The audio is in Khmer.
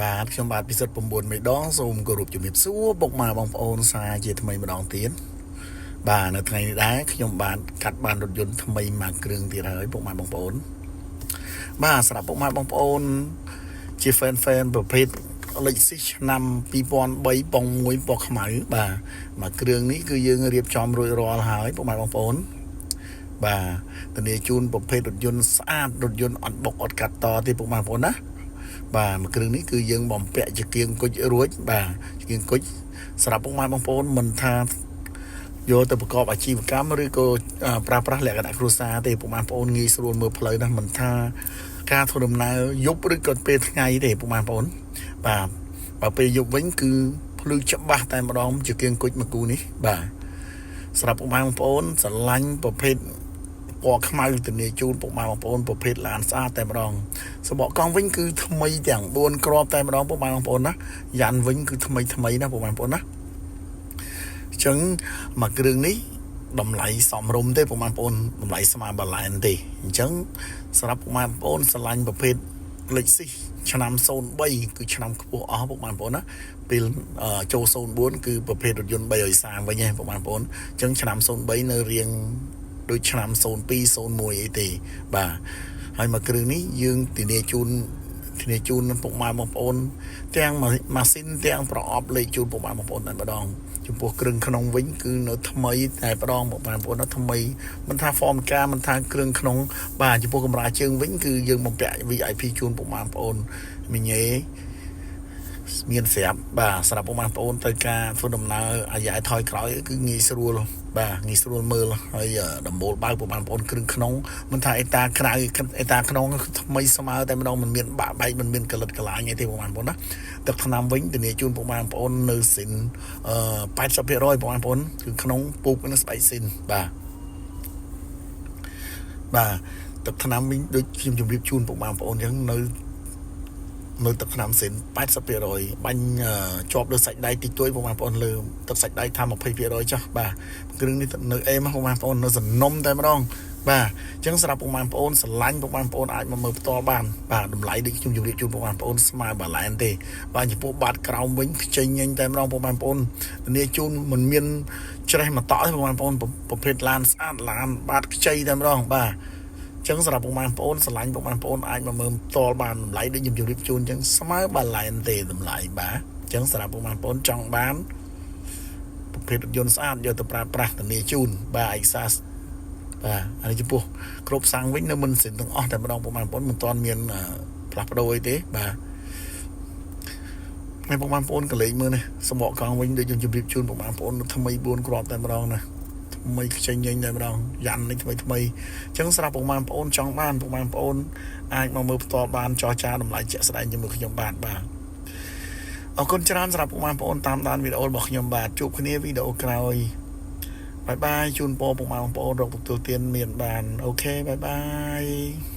បាទខ្ញុំបាទពិសិដ្ឋ9មេដងសូមគោរពជំរាបសួរពុកម៉ែបងប្អូនសាជាថ្មីម្ដងទៀតបាទនៅថ្ងៃនេះដែរខ្ញុំបាទកាត់បានរថយន្តថ្មីមួយគ្រឿងទៀតហើយពុកម៉ែបងប្អូនបាទសម្រាប់ពុកម៉ែបងប្អូនជា fan ប្រភេទ Lexus ឆ្នាំ2003ប៉ុង1ពណ៌ខ្មៅបាទមួយគ្រឿងនេះគឺយើងរៀបចំរួចរាល់ហើយពុកម៉ែបងប្អូនបាទធានាជូនប្រភេទរថយន្តស្អាតរថយន្តអត់បុកអត់កាត់តទេពុកម៉ែបងប្អូនណា បាទមួយគ្រឿងនេះគឺយើងបំពាក់ជាគៀងគុជរួចបាទជាគៀងគុជសម្រាប់ពុកម៉ែបងប្អូនមិនថាយកទៅប្រកបអាជីវកម្មឬក៏ប្រើប្រាស់លក្ខណៈគ្រួសារទេពុកម៉ែបងប្អូនងាយស្រួលមើលផ្លូវណាស់មិនថាការធ្វើដំណើរយប់ឬក៏ពេលថ្ងៃទេពុកម៉ែបងប្អូនបាទបើពេលយប់វិញគឺភ្លឺច្បាស់តែម្ដងជាគៀងគុជមួយគូនេះបាទសម្រាប់ពុកម៉ែបងប្អូនស្រឡាញ់ប្រភេទ ពណ៌ខ្មៅធានាជូនពុកម៉ែបងប្អូនប្រភេទឡានស្អាតតែម្ដងសបកកង់វិញគឺថ្មីទាំង4គ្រាប់តែម្ដងពុកម៉ែបងប្អូនណាយ៉ាន់វិញគឺថ្មីថ្មីណាពុកម៉ែបងប្អូនណាអញ្ចឹងមួយគ្រឿងនេះតម្លៃសមរម្យទេពុកម៉ែបងប្អូនតម្លៃស្មើបាឡែនទេអញ្ចឹងសម្រាប់ពុកម៉ែបងប្អូនស្រឡាញ់ប្រភេទ Lexus ឆ្នាំ03គឺឆ្នាំខ្ពស់អស់ពុកម៉ែបងប្អូនណាពេលចូល04គឺប្រភេទរថយន្ត330វិញឯងពុកម៉ែបងប្អូនអញ្ចឹងឆ្នាំ03នៅរៀងដូចឆ្នាំ02 01អីទេបាទហើយមកគ្រឿងនេះយើងធានាជូនពុកម៉ែបងប្អូនទាំងម៉ាស៊ីនទាំងប្រអប់លេខជូនពុកម៉ែបងប្អូនតែម្ដងចំពោះគ្រឿងក្នុងវិញគឺនៅថ្មីតែម្ដងពុកម៉ែបងប្អូនណាថ្មីមិនថា form ការមិនថាគ្រឿងក្នុងបាទចំពោះកម្រាលជើងវិញគឺយើងបំពាក់ VIP ជូនពុកម៉ែបងប្អូនមីញ៉េមានស្រាប់បាទសម្រាប់ពុកម៉ែបងប្អូនទៅការធ្វើដំណើរអាយ៉ៃថយក្រោយគឺងាយស្រួលបាទងាយស្រួលមើលហើយដំបូលបើកពុកម៉ែបងប្អូនគ្រឿងក្នុងមិនថាអេតាក្រៅអេតាក្នុងថ្មីស្មើតែម្ដងមិនមានបាក់បែកមិនមានកលិតកលាញអីទេពុកម៉ែបងប្អូនណាទឹកថ្នាំវិញធានាជូនពុកម៉ែបងប្អូននៅស៊ីនអឺ80%ពុកម៉ែបងប្អូនគឺក្នុងពូកនិងស្បែកស៊ីនបាទបាទទឹកថ្នាំវិញដូចខ្ញុំជម្រាបជូនពុកម៉ែបងប្អូនអញ្ចឹងនៅនៅទឹកថ្នាំស៊ីន80%បាញ់ជាប់លើសាច់ដៃតិចតួចបងប្អូនលើទឹកសាច់ដៃថា20%ចុះបាទគ្រឿងនេះនៅអេមបងប្អូននៅសំណុំតែម្ដងបាទអញ្ចឹងសម្រាប់ពុកម៉ែបងប្អូនស្រឡាញ់ពុកម៉ែបងប្អូនអាចមកមើលផ្ទាល់បានបាទតម្លៃដូចខ្ញុំជម្រាបជូនពុកម៉ែបងប្អូនស្មើបាឡែនទេបាទចំពោះបាតក្រោមវិញខ្ចីញញតែម្ដងពុកម៉ែបងប្អូនធានាជូនមិនមានច្រេះមកតក់ទេពុកម៉ែបងប្អូនប្រភេទឡានស្អាតឡានបាតខ្ចីតែម្ដងបាទចឹងសម្រាប់ពុកម៉ែបងប្អូនស្រឡាញ់ពុកម៉ែបងប្អូនអាចមកមើលផ្ទាល់បានតម្លៃដូចខ្ញុំជម្រាបជូនចឹងស្មើបាឡែនទេតម្លៃបាទចឹងសម្រាប់ពុកម៉ែបងប្អូនចង់បានប្រភេទរថយន្តស្អាតយកទៅប្រើប្រាស់ធានាជូនបាទឯកសារបាទអានេះចំពោះគ្រប់សាំងវិញនៅមិនសិនទាំងអស់តែម្ដងពុកម៉ែបងប្អូនមិនទាន់មានផ្លាស់ប្ដូរអីទេបាទហើយពុកម៉ែបងប្អូនកលេចមើលនេះសម្បកកង់វិញដូចខ្ញុំជម្រាបជូនពុកម៉ែបងប្អូនថ្មី4គ្រាប់តែម្ដងណាថ្មីខ្ចីញញតែម្ដងយ៉ាន់នេះថ្មីថ្មីអញ្ចឹងសម្រាប់ពុកម៉ែបងប្អូនចង់បានពុកម៉ែបងប្អូនអាចមកមើលផ្ទាល់បានចរចាតម្លៃជាក់ស្ដែងជាមួយខ្ញុំបានបាទអរគុណច្រើនសម្រាប់ពុកម៉ែបងប្អូនតាមដានវីដេអូរបស់ខ្ញុំបាទជួបគ្នាវីដេអូក្រោយ bye bye ជូនពរពុកម៉ែបងប្អូនរកទទួលទានមានបាន OK bye bye.